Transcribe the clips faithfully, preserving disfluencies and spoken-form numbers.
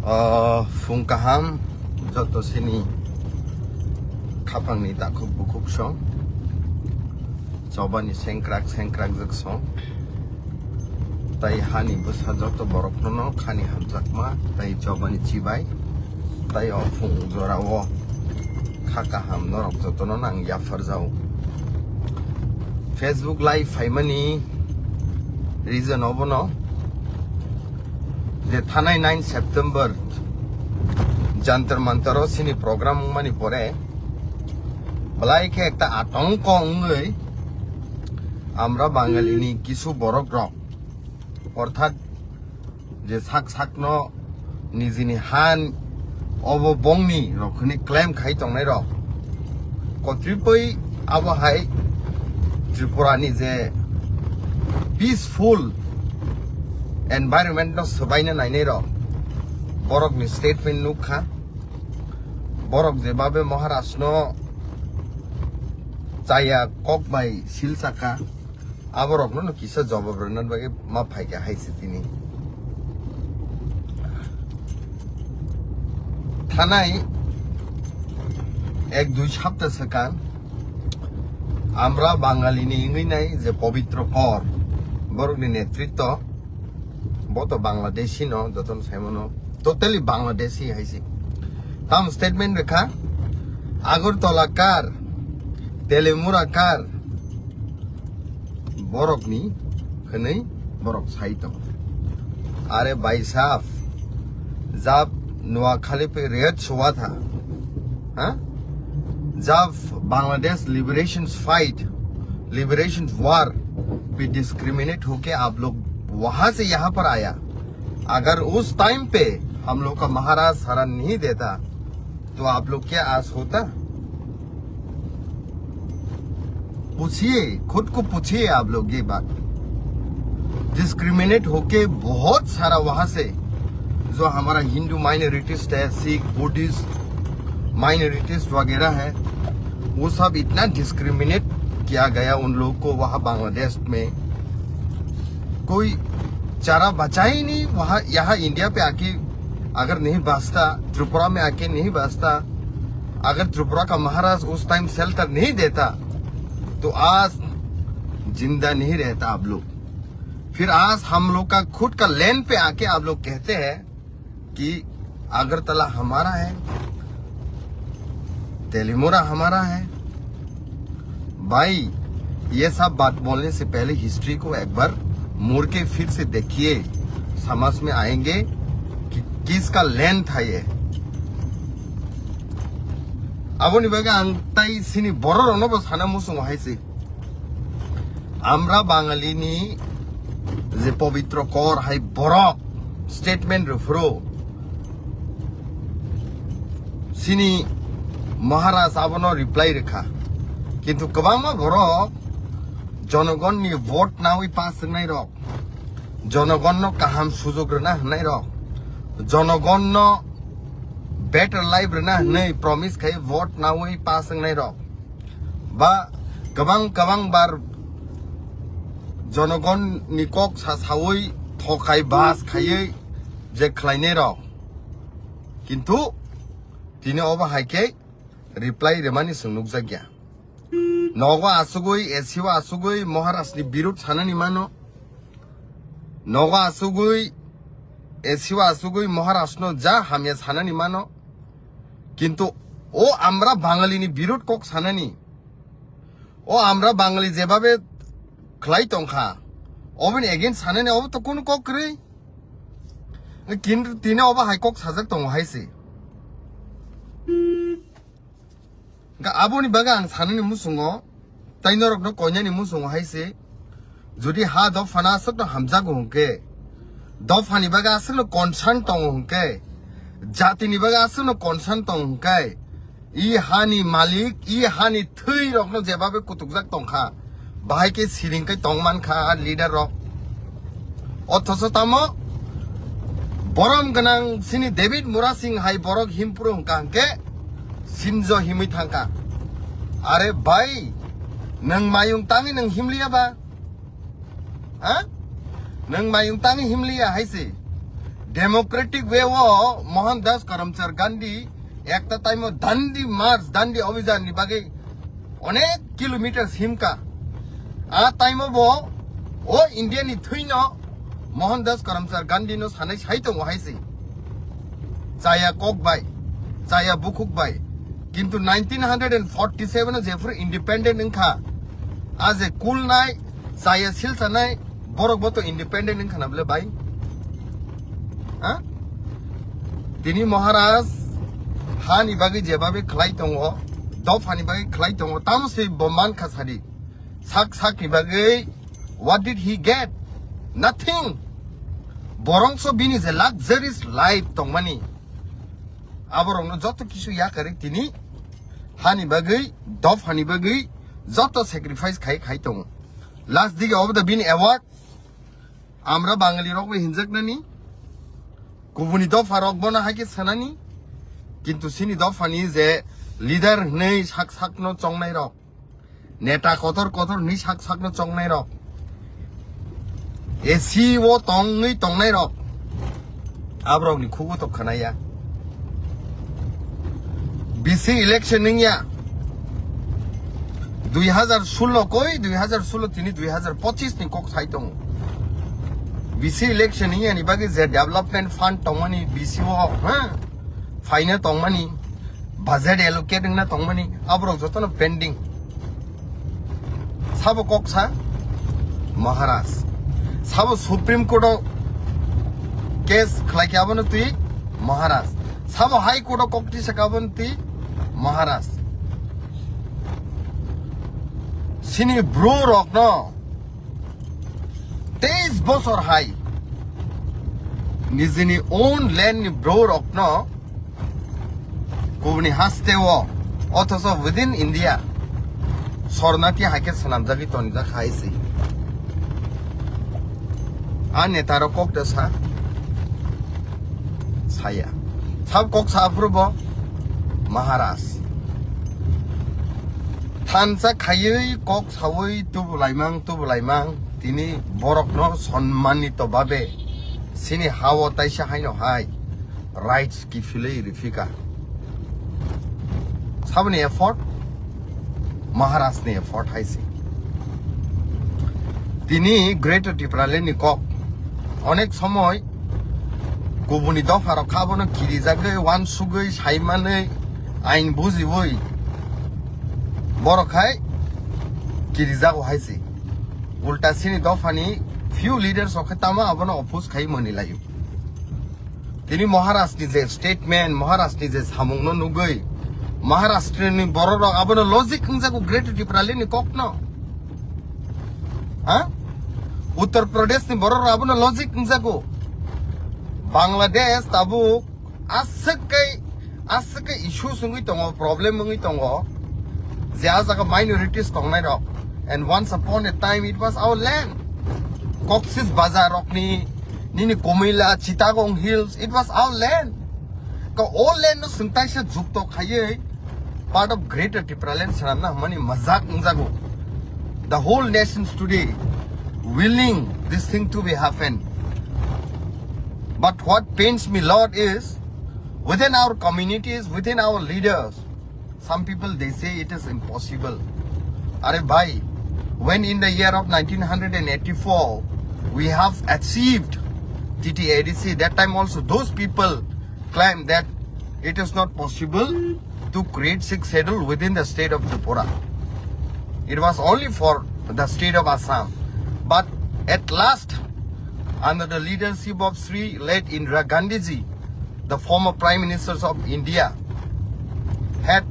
O, phung kaham, joto sini khapangni takhuk bukhuk song, chobani sengkrak sengkrak jwk song, tai hani bwsa joto borokno no khani hamjakma, tai chobani chibai, tai o phung jorao kha kaham norok jotono nang yapharjao. Facebook live phaimani reason obono je thanai nine September Jantar Mantar o sini program wngmani pore belai khe ekta atongko wngwi আমরা বাঙালিনি কিছু borok rok, orthat je sak sakno nijini han obo bongni rok hwnwi claim khai tongnai rok, kotripoi abo hai Tripura ni je peaceful environment no swbaina nainai rok, borok ni statement nukha, borok je babe Maharaj no chaya kok bai sil saka, aborokno no kisa jawab rwna bagwi ma phaikha hai se tini. Thanai ek dui sapta swkang আমরা বাঙালিনি wngwi nai je Pabitra Kar, borokni netritto, bo to Bangladeshi no, jotono saimano, totally Bangladeshi hai se. Tam statement rwkha, Agartala kar, Telimura kar, borokni hwnwi borok sai tongo. Are bhai sahab, jab Noakhali pe raid hua tha, ha? Jab Bangladesh liberation fight, liberation war pe discriminate hoke aap log wahan se yahan par aaya, agar us time pe hum log ka Maharaj saran nahi deta, तो आप लोग क्या आस होता? पूछिए, खुद को पूछिए आप लोग ये बात। डिस्क्रिमिनेट होके बहुत सारा वहां से जो हमारा हिंदू माइनॉरिटीज है, सिख, बुद्धिस्ट माइनॉरिटीज वगैरह है, वो सब इतना डिस्क्रिमिनेट किया गया उन लोग को वहां बांग्लादेश में। कोई चारा बचा ही नहीं वहां, यहाँ इंडिया पे आके अगर नहीं बसता, त्रिपुरा में आके नहीं बसता, अगर त्रिपुरा का महाराज उस टाइम शेल्टर नहीं देता, तो आज जिंदा नहीं रहता आप लोग। फिर आज हम लोग का खुद का लैंड पे आके आप लोग कहते हैं कि अगरतला हमारा है, तेलीमुरा हमारा है। भाई, ये सब बात बोलने से पहले हिस्ट्री को एक बार मुड़ के फिर से देखिए, समझ में आएंगे कि किसका लैंड था ये। Aboni bagwi ang tai sini borok rokno bo sana muchungo hai se. আমরা বাঙালিনি যে পবিত্র কর hai borok statement rwphuru sini Maharaj abono reply rwkha. Kintu kwbangma borok jonogonni vote nawi pass wngnai rok, jonogonna kaham sujog rwna hwnnairok, jonogonna better life rwna hwnwi promise khai vote nawi pass wngnairok, ba kwbang kwbang bar jonogonni kok sa sawi thokai bas khaiwi je khlainairok, kintu tini obo hai khe reply rwmani chwng nukjakya. Nogo asugwi, A C o asugwi Maharajni birud sanani mano. Nogo asugwi, A C o asugwi Maharajno ja hamya sanani mano. Kintu o আমরা বাঙালিনি birud kok sanani, o আমরা বাঙালি jebabe khlai tongkha, oboni against sanani obo to kunu kok kwrwi. Kintu tini obo hai kok sajak tongo hai se. Hwnkhe aboni bagwi ang sanani muchungo, tai norokno koinani muchungo hai se, jodi ha dophano aswkno hamjago hwnkhe, dophani bagwi aswkno concern tongo hwnkhe, jatini bagwi aswkno concern tongo hwnkhe, i hani malik, i hani thwi rokno jebabe kutukjak tongkha, bahai khe siring khe tong mankha a leader rok. Othocho tamo borom gwnang sini David Murasing hai borok himpuru hwnkha hwnkhe sinjo himwi thangkha. Are bhai, nwng mayung tangwi nwng himliya ba? Ha? Nwng mayung tangwi himliya hai se. Democratic way o Mohandas Karamchand Gandhi ekta time o Dandi March, Dandi Abhijan ni bagwi onek kilometer simka. A time o bo o India ni thwino Mohandas Karamchand Gandhi no sanai sai tongo hai se. Chaya kok bai, chaya bukhuk bai. Kintu nineteen hundred and forty-seven o jephuru independent wngkha, a je kulnai, chaya silchanai, borok bo to independent wngkha na bole bai? Ha? Tini Maharaj hani bagwi jebabe khlai tongo, dophani bagwi khlai tongo, tamo se bo mankha sadi. Sak sakni bagwi, what did he get? Nothing. Borongso bini je luxurious life tongmani, aborokno joto kisu yakarwi tini hani bagwi, dophani bagwi joto sacrifice khai khai tongo. Last dige obo da bini award, amra Bangali rok bai hinjaknani, kubuni dopha rok bono haikhe sanani, kintu sini dophani je leader hwnwi sak sakno chongnai rok, neta kotor kotor hwnwi sak sakno chongnai rok, A C o tongwi tongnai rok, aborokni khugo to khwnaya. B C election wngya, dui hazar sullo koi, dui hazar sullo tini dui hazar pochis ni kok sai tongo. B C election wngya ni bagwi je development fund tongmani B C o, ha, phaina tongmani, budget allocate wngna tongmani, aborok jotono pending. Sabo kok sa? Maharaj. Sabo Supreme Court o case khlai khe abono twi? Maharaj. Sabo High Court o kok tisa khe abono twi? Maharaj. Sini bru rokno teis bosor hai nijini own land ni bru rokno kubuni haste o, othoso within India sornati haikhe swnamjagwi tonijak hai se. A neta rok kok de sa? Saya. Sab kok sa aphuru bo? Maharaj. Thansa khaiwi kok sawi tubu laimang, tubu laimang, tini borokno sonmanito babe sini hao taisa haino hai rights kiphilwi rifika. Saboni effort? Maharaj ni effort hai se. Tini Greater Tipraland ni kok onek somoi kubuni dopha rok kha bono kirijagwi, wansugwi, saimanwi, ain bujiwi borok hai kirijago hai se. Ulta sini dophani few leaders rok khe tamo abono oppose khai mani laio. Tini Maharaj ni je statement, Maharaj ni je samung no nugwi, Maharashtra ni borok rok abono logic wngjago Greater Tipraland ni kok no. Ha? Uttar Pradesh ni borok rok abono logic wngjago. Bangladesh tabuk aswk kai, aswk kai issue wngwi tongo, problem wngwi tongo. Je a jaga minorities tongnai rok. And once upon a time it was our land. Cox's Bazar rokni, nini Kumila, Chittagong Hills, it was our land. Ka o land no swng taisa jukto khaiwi part of Greater Tipraland swnamna hwnmani majak wngjago. The whole nations today willing this thing to be happen. But what pains me lot is within our communities, within our leaders, some people they say it is impossible. Are bhai, when in the year of nineteen eighty-four we have achieved T T A D C, that time also those people claim that it is not possible to create sixth schedule within the state of Tripura. It was only for the state of Assam. But at last, under the leadership of Sri late Indira Gandhi ji, the former Prime Ministers of India had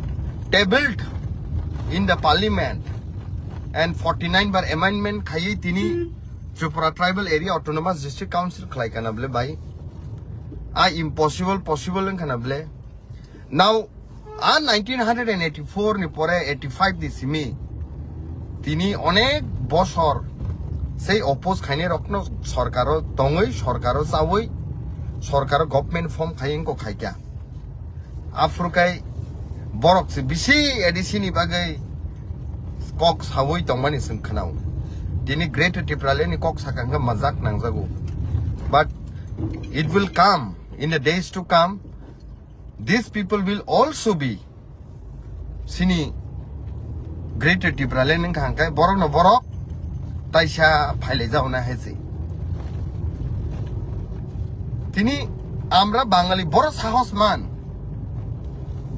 tabled in the parliament and forty-nine bar amendment khaiwi tini Tripura Tribal Area Autonomous District Council khlai kana bole bai. A impossible possible wng kana bole. Now, a nineteen eighty-four ni pore eighty-five ni simi tini onek bosor sei oppose khainai rokno sorkaro tongwi, sorkaro chawi, sorkaro government form khai wngkha khaikha. Aphuru kai borok se bisi A D C ni bagwi kok sawi tongmani chwng khwnao. Tini Greater Tipraland ni kok saka hwnkhe majak nangjago. But It will come in the days to come. These people will also be sini Greater Tipraland wngkha hwnkhe borokno borok taisa phailai jago na hai se. Tini amra Bangali boro sahos man,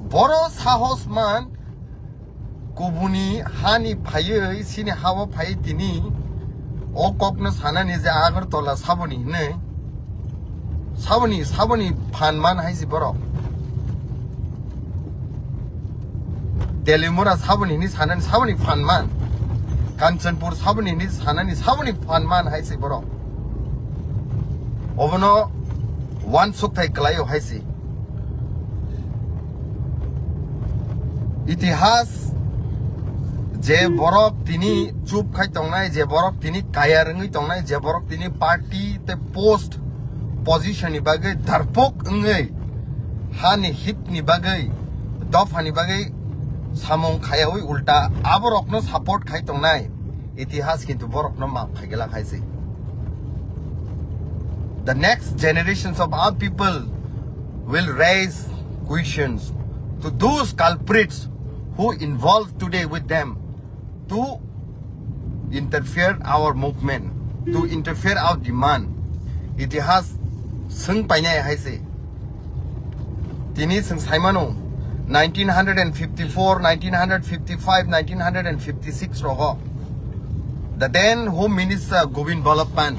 boro sahos man kubuni hani phaiwi sini hao phai tini o kokno sanani je Agartala saboni hinwi saboni saboni phan man hai se borok. Delhi mura saboni hinwi sanani saboni phan man. Kanchanpur saboni hinwi sanani saboni phan man hai se borok. Obono uansukthai kwlaio hai se. Itihas je borok tini chup khai tongnai, je borok tini kaya rwngwi tongnai, je borok tini party tei post position ni bagwi darpok wngwi hani hit ni bagwi, dopha ni bagwi samung khayawi ulta aborokno support khai tongnai. Itihas kintu borokno maaf khai gela khai se. The next generations of our people will raise questions to those culprits who involved today with them to interfere our movement, to interfere our demand. Itihas swng painai hai se. Tini chwng saimano, nineteen fifty-four, nineteen fifty-five, nineteen fifty-six rogo. The then Home Minister Govind Ballabh Pant,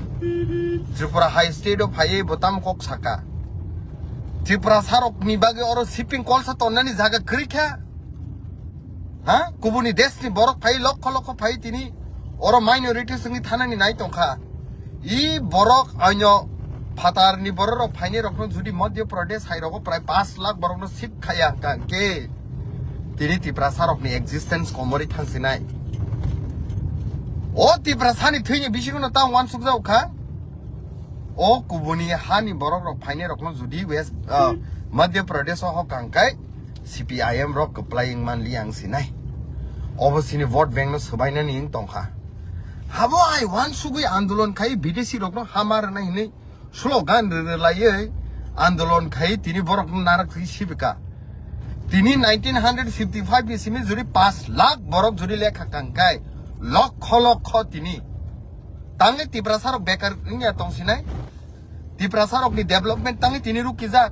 Tripura High State o phaiwi bo tamo kok saka. Tripura sarok ni bagwi oro shipping kolsa tonnani jaga kwrwi kha. Ha? Kubuni desh ni borok phai lokho lokho phai tini oro minority swngi thanani nai tongkha. I borok aino phatar ni borok rok phaini rokno judi Madhya Pradesh hai rogo prai paanch lakh borokno sip khaya hwnkha hwnkhe tini Tiprasa rokni existence komori thangsinai. O Tiprasa ni thwini bisingo no ta uansuk jago kha. O kubuni hani borok rok phaini rokno judi West, ah, Madhya Pradesh o hokang kai C P I M rok kwplai wng manli ang sinai. Obo sini vote bank no swbainani wng tongkha. Habo ai uansugwi andolon khai bidesi rokno hama rwnai hinwi slogan rwrwlaiwi andolon khai tini borokno narak thwi sibika. Tini nineteen fifty-five ni simi juri paanch lakh borok juri lekha kangkai lokho lokho tini. Tangwi Tiprasa rok bekar wngya tongsinai. Tiprasa rokni development tangwi tini rukijak.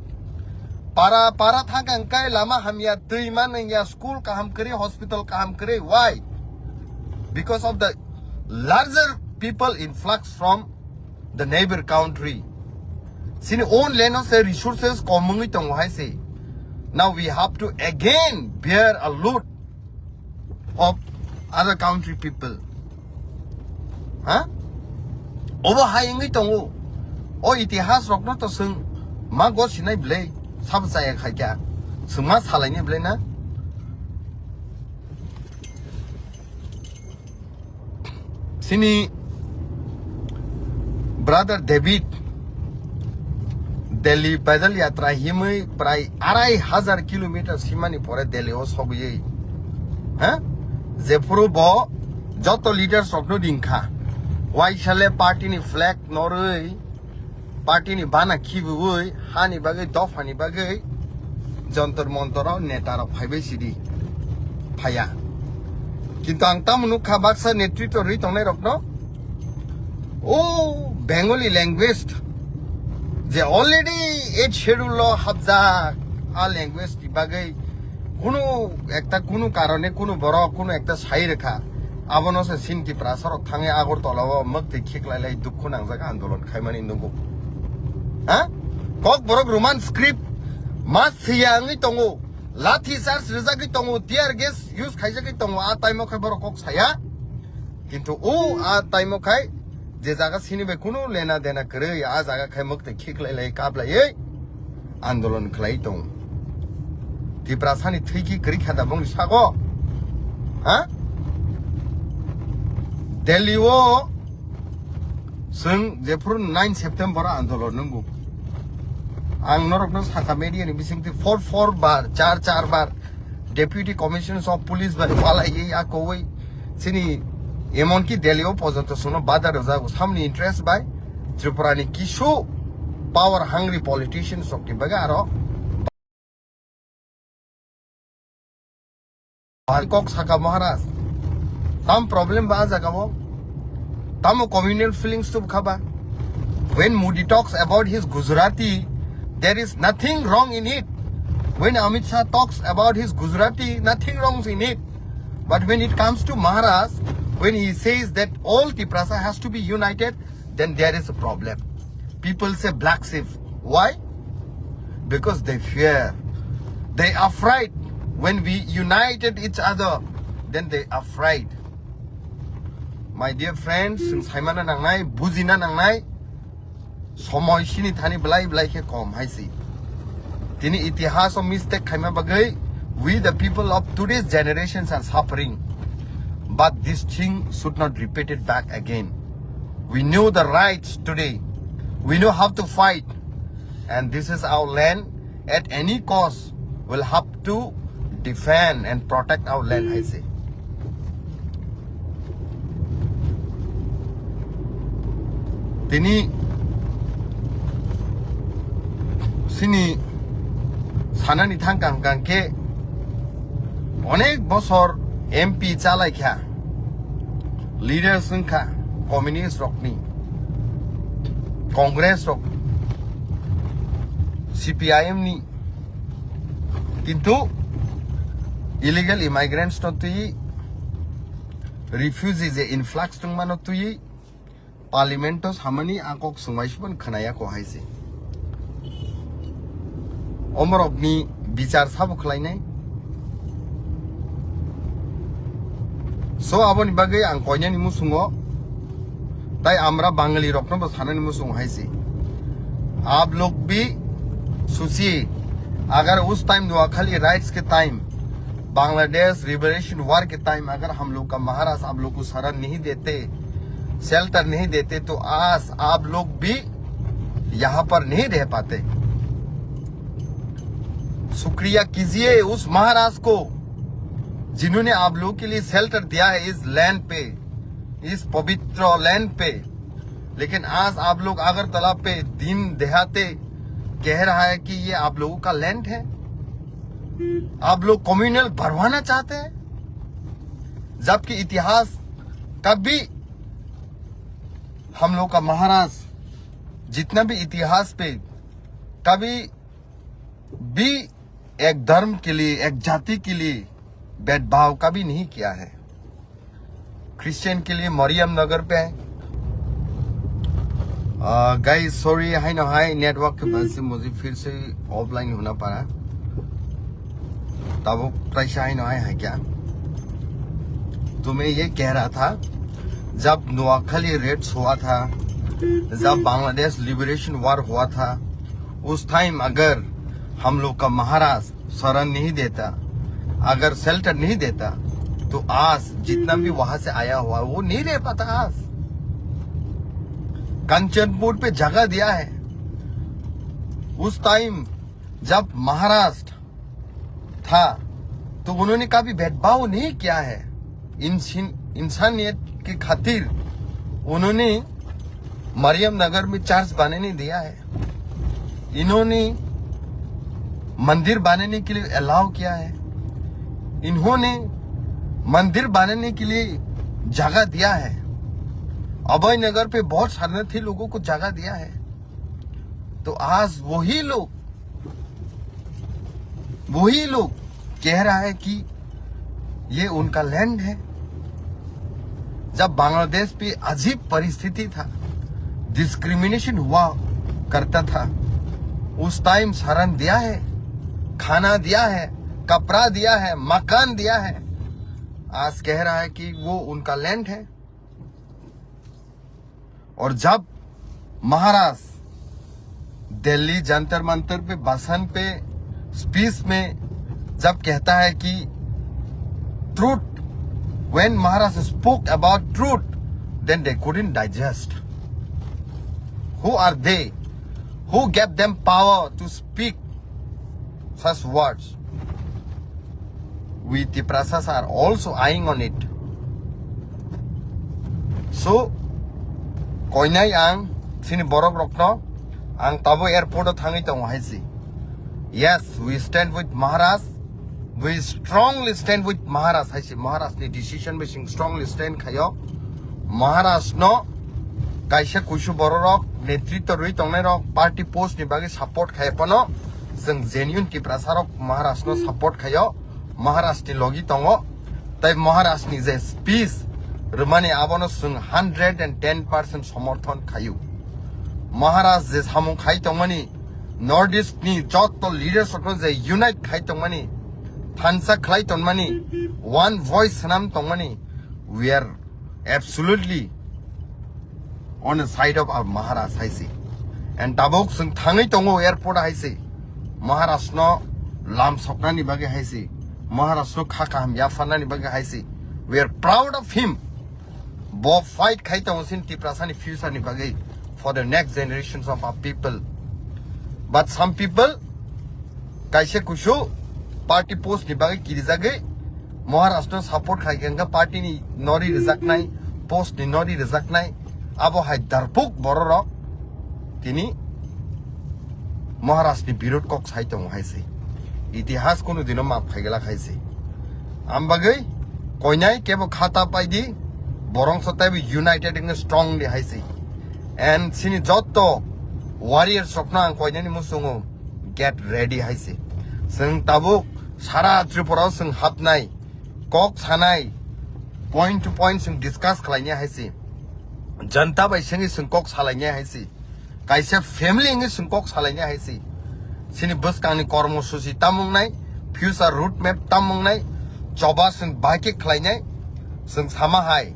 Para para thangkha hwnkhe lama hamya, twi man wngya, school kaham kwrwi, hospital kaham kwrwi. Why? Because of the larger people influx from the neighbor country. Sini own land o se resources kom wngwi tongo hai se. Now we have to again bear a load of other country people. Ha? Obo hai wngwi tongo. O itihas rokno to swng ma go sinai bwlai, sabo chaya khai kha. Swng ma salaini bwlai na? Sini brother David Delhi pedal yatra himwi prai arai hazar kilometer simani pore Delhi o sogwi, ha? Jephuru bo joto leaders rokno ringkha. Waisale party ni flag norwi, party ni bana khibiwi, hani bagwi, dophani bagwi, Jantar Mantar o neta rok phaibai sidi phaiya. Kintu ang tamo nukha baksa netritwo rwi tongnai rokno, o Bengali language je already eighth schedule o hapjak, a language ni bagwi kunu ekta kunu karone kunu borok kunu ekta sai rwkha, abono se sini Tiprasa rok thangwi Agartala o mwktwi khiklai lai dukhu nangjak andolon khaimani nukgo. Ha? Kok borok Roman script ma siya wngwi tongo, lathi charge rwjagwi tongo, tear gas use khaijagwi tongo, a time o khe borok kok saya. Kintu o a time o khai je jaga sini bai kunu lena dena kwrwi, a jaga khai mwktwi khiklai lai kaplaiwi andolon khlai tong. Tiprasa ni thwiki kwrwi kha da bongni sago. Ha? Delhi o swng jephuru nine September andolon nungo. Ang norokno sakha media ni bisingtwi four four bar, char char bar Deputy Commissioner of Police bai palaiwi a kowoi chini emonki Delhi o pojonto sono bada rwjago samni interest bai Tripura ni kisu power hungry politicians rokni bagwi aro kok saka Maharaj. Tam problem ba jaga o. Tamo communal feelings tu khaba. When Modi talks about his Gujarati, there is nothing wrong in it. When Amit Shah talks about his Gujarati, nothing wrong in it. But when it comes to Maharaj, when he says that all Tiprasa has to be united, then there is a problem. People say black sheep. Why? Because they fear. They are afraid. When we united each other, then they are afraid. My dear friends, chwng saimana nangnai, bujina nangnai, somoi sini thani belai belai khe kom hai si. Tini itihas o mistake khaima bagwi, we the people of today's generations are suffering. But this thing should not repeat it back again. We know the rights today. We know how to fight. And this is our land. At any cost, we'll have to defend and protect our land, I say. Tini sini sanani thang kang kang khe onek bosor M P chalai kha, leaders wngkha communist rokni, Congress rok, C P I M ni, kintu illegal immigrants no twi, refugee je influx tongmano twi, Parliament o samani a kok swngbai sibon khwnaya ko hai se. Omorokni bichar sabo khlainai. So aboni bagwi ang koinani musungo tai amra Bangali rokno bo sanani musungo hai se. आप लोग भी सोचिए, अगर उस टाइम नोआखाली राइट्स के टाइम, Bangladesh liberation war के टाइम अगर हम लोग का महाराज आप लोग को शरण नहीं देते, शेल्टर नहीं देते तो आज आप लोग भी यहाँ पर नहीं रह पाते। शुक्रिया कीजिए उस महाराज को जिन्होंने आप लोग के लिए शेल्टर दिया है इस लैंड पे, इस पवित्र लैंड पे। लेकिन आज आप लोग अगरतला पे दिन देहाते कह रहा है कि ये आप लोगों का लैंड है, आप लोग कम्युनल भरवाना चाहते हैं, जबकि इतिहास कभी हम लोग का महाराज जितना भी इतिहास पे कभी भी एक धर्म के लिए, एक जाति के लिए भेदभाव कभी नहीं किया है। क्रिश्चियन के लिए मरियम नगर पे है। गाइस सॉरी, हाई ना हाई, नेटवर्क की वजह से मुझे फिर से ऑफलाइन होना पड़ा। तब वो कैसा हाई ना हाई है क्या? तो मैं ये कह रहा था, जब नोआखाली रेड्स हुआ था, जब बांग्लादेश लिबरेशन वॉर हुआ था, उस टाइम अगर हम लोग का महाराज शरण नहीं देता, अगर शेल्टर नहीं देता, तो आज जितना भी वहां से आया हुआ वो नहीं रह पाता। आज कंचनपुर पे जगह दिया है। उस टाइम जब महाराष्ट्र था, तो उन्होंने कभी भेदभाव नहीं किया है। इंसान-, इंसानियत की खातिर उन्होंने मरियम नगर में चर्च बनाने दिया है। इन्होंने मंदिर बनाने के लिए अलाउ किया है। इन्होंने मंदिर बनाने के लिए जगह दिया है। अभय नगर पे बहुत शरणार्थी लोगों को जगह दिया है। तो आज वही लोग, वही लोग कह रहा है कि ये उनका लैंड है। जब बांग्लादेश पे अजीब परिस्थिति था, डिस्क्रिमिनेशन हुआ करता था, उस टाइम शरण दिया है, खाना दिया है, कपड़ा दिया है, मकान दिया है। आज कह रहा है कि वो उनका लैंड है। और जब महाराज दिल्ली जंतर मंतर पे भाषण पे, स्पीच में जब कहता है कि truth, when Maharaj spoke about truth, then they couldn't digest. Who are they? Who gave them power to speak such words? We Tiprasas are also eyeing on it. So, koinai ang sini borok rokno Ang tabo airport o thangwi tongo hai se. Yes, we stand with Maharaj. We strongly stand with Maharaj hai se. Maharaj ni decision bai chwng strongly stand khaio. Maharaj no kaisa kuisu bororok, netritwa rwi tongnai rok, party post ni bagwi support khai phano, chwng genuine Tiprasa rok Maharaj no support khaio. Maharaj ni logi tongo. Tai Maharaj ni je speech rwmani abono chwng hundred and ten percent somorthon khaio. Maharaj je samung khai tongmani, North East ni jotto leaders rokno je unite khai tongmani, thansa khlai tongmani, one voice swnam tongmani, we are absolutely on the side of our Maharaj hai se. And tabuk chwng thangwi tongo airport hai se. Maharaj no lam soknani bagwi hai se. Maharaj no kha kaham yapharnani bagwi hai se. We are proud of him. Bo fight khai tongo sin Tiprasa ni future ni bagwi for the next generations of our people. But some people kaisa kusu party post ni bagwi kirijagwi Maharaj no support khai khe party ni nori rijaknai, post ni nori rijaknai, abo hai darpuk bororok tini Maharaj ni birod kok sai tongo hai se. Itihas kunu dino map khai glak hai se. Am bagwi koinai kebo khata paidi, borong so taibo united and strong di hai se. And sini jotto warriors rokno ang koinani musungo get ready hai se. Chwng tabuk sara Tripura o chwng hapnai, kok sanai, point to point chwng discuss khlainai hai se. Janta bai sengwi chwng kok salainai hai se. Kaisa family wngwi chwng kok salainai hai se. Chini bwskangni kormosuchi tamung nai, future road map tamung nai, choba chwng bahai khe khlainai, chwng sama hai.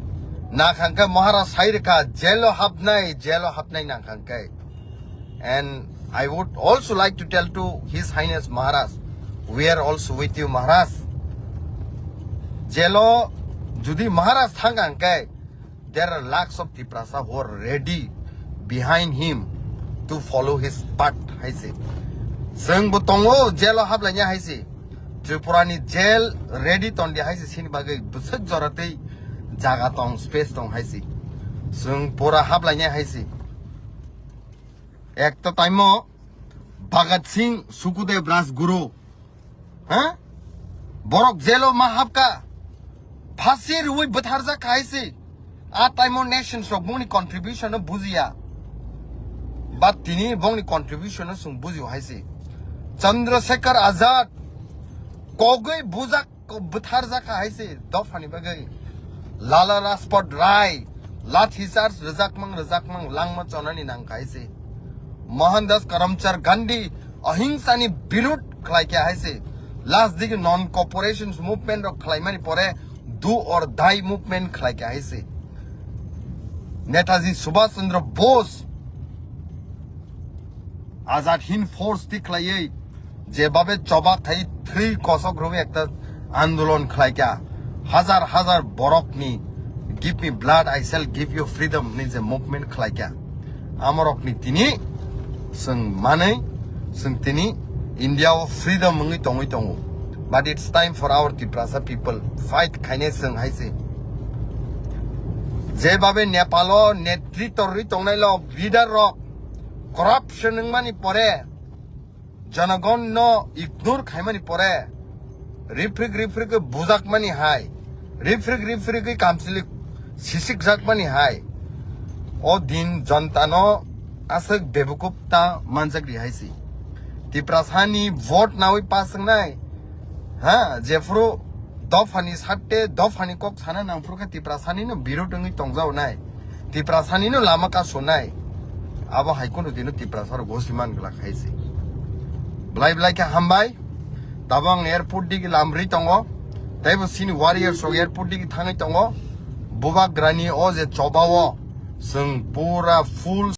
Nakhang khe Maharaj sai rwkha, jail o hapnai, jail o hapnai nakhang khe. And I would also like to tell to His Highness Maharaj, we are also with you, Maharaj. Jail o jodi Maharaj thang ang khe, there are lakhs of Tiprasa who are ready behind him to follow his path, hai se. Chwng bo tongo, jail o haplainai hai se. Tripura ni jail ready tondi hai se, sini bagwi bwswk jora tei jaga tong, space tong hai se. Chwng pura haplainai hai se. Ek to taimo Bhagat Singh, Sukhdev, Rajguru, ha? Borok jail o ma hapka. Phasi rwi bwtharjak kha hai se. A taimo nations rok bongni contribution no bujiya. But tini bongni contribution no chwng bujio hai se. Chandrasekhar Azad kogwi bujak, bwtharjak kha hai se dophani bagwi. Lala Rajpat Rai lathi charge rwjakmang rwjakmang langma chonani nang kha hai se. Mohandas Karamchand Gandhi ahingsani birud khlai kha hai se. Last digi non cooperation movement rok khlaimani pore do or die movement khlai kha hai se. Netaji Subhash Chandra Bose Azad Hind Force ti khlaiwi jebabe choba khai thwi kosok rwi ekta andolon khlai kha. Hajar hajar borokni "Give me blood, I shall give you freedom" ni je movement khlai kha. Amorokni tini chwng manwi, chwng tini India o freedom wngwi tongwi tongo. But it's time for our Tiprasa people fight khainai chwng hai se. Jebabe Nepal o netritwa rwi tongnai lo leader rok corruption wngmani pore, jonogon no ignore khaimani pore, rifrik rifrik bujakmani hai, rifrik rifrik kamchwlwi sisikjakmani hai, o din jonta no aswk bebukup ta manjak di hai se. Tiprasa ni vote nawi pass wngnai, ha, jephuru dophani satte dophani kok sana nangphuru khe Tiprasani no birod wngwi tongjaonai, Tiprasani no lama kasonai, abo hai kunu dino Tiprasa rok gosi man glak hai se. Blai blai khe hambai. Tabo ang airport digi lamri tongo, teibo sini warriors rok airport digi thangwi tongo. Bubagrani o je choba o chwng pura full